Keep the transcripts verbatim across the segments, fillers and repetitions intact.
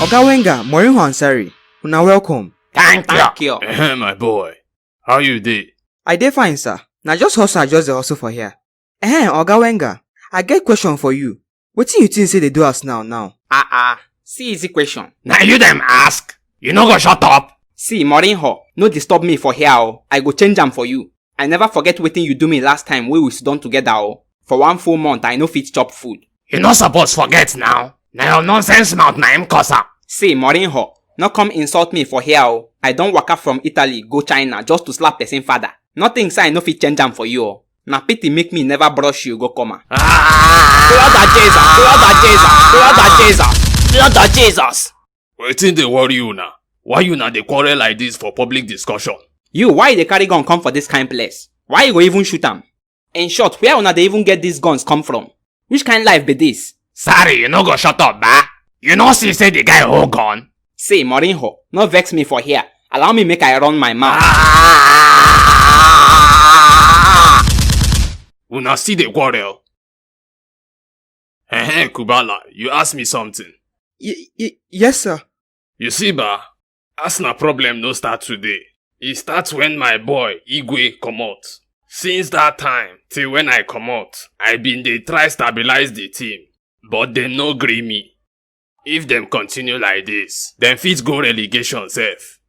Oga Wenger, Mourinho and Sarri, una welcome. Thank you. Thank you. Eh, my boy, how you dey? I dey fine, sir. Na just hustle, I just dey hustle for here. Eh, Oga Wenger, I get question for you. Wetin you think say dey do us now now? Ah ah. See easy question. Na you dem ask. You no go shut up. See, Mourinho, no disturb me for here o. I go change am for you. I never forget wetin you do me last time wey we sidon together o. For one full month, I no fit chop food. You no suppose forget now. Na your nonsense mouth na him cause am. See, Mourinho, no come insult me for here o. I don waka from Italy go China just to slap person father. No think say I no fit change am for you o. Na pity make me never brush you go coma. Ah! Blood of Jesus! Blood of Jesus! Blood of Jesus! Blood of Jesus! Wetin dey worry you now? Why you na dey quarrel like this for public discussion? You, why you dey carry gun come for this kind place? Why you go even shoot am? In short, where una dey even get these guns come from? Which kind life be this? Sorry, you no go shut up, ba? You no see say the guy hold gun? See, Mourinho, no vex me for here. Allow me make I run my mouth. Ah! Una still dey quarrel? Hey, Kubala, you ask me something. Y- y- yes, sir. You see, ba, Arsenal problem no start today. E start when my boy Igwe comot. Since that time till when I comot, I been dey try stabilize the team, but dem no gree me. If dem continue like this, dem fit go relegation sef.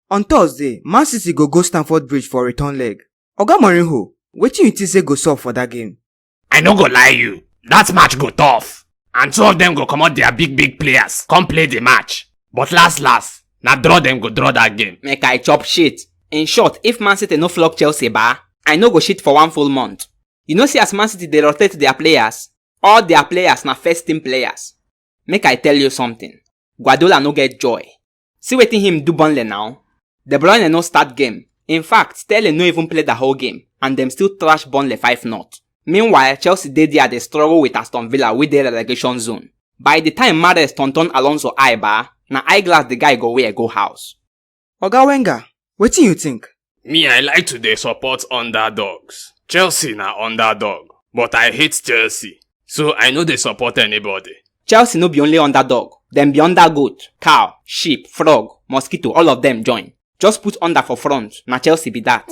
On Thursday, Man City go go Stamford Bridge for return leg. Oga Mourinho, wetin you think say go sup for that game? I no go lie you, that match go tough. And two of them go comot their big big players, come play the match. But last last, na draw dem go draw that game. Make I chop shit. In short, if Man City no flog Chelsea, ba, I no go shit for one full month. You know see as Man City dey rotate their players? All their players na first team players. Make I tell you something. Guardiola no get joy. See wetin him do Burnley now. De Bruyne no start game. In fact, Sterling no even play the whole game, and dem still trash Burnley five not. Meanwhile, Chelsea dey there dey struggle with Aston Villa wey dey relegation zone. By the time Mahrez turn turn Alonso eye, ba, na eyeglass the guy go wear go house. Oga Wenger, wetin you think? Me, I like to dey support underdogs. Chelsea na underdog, but I hate Chelsea, so I no dey support anybody. Chelsea no be only underdog, dem be under goat, cow, sheep, frog, mosquito, all of them join. Just put under for front, na Chelsea be that.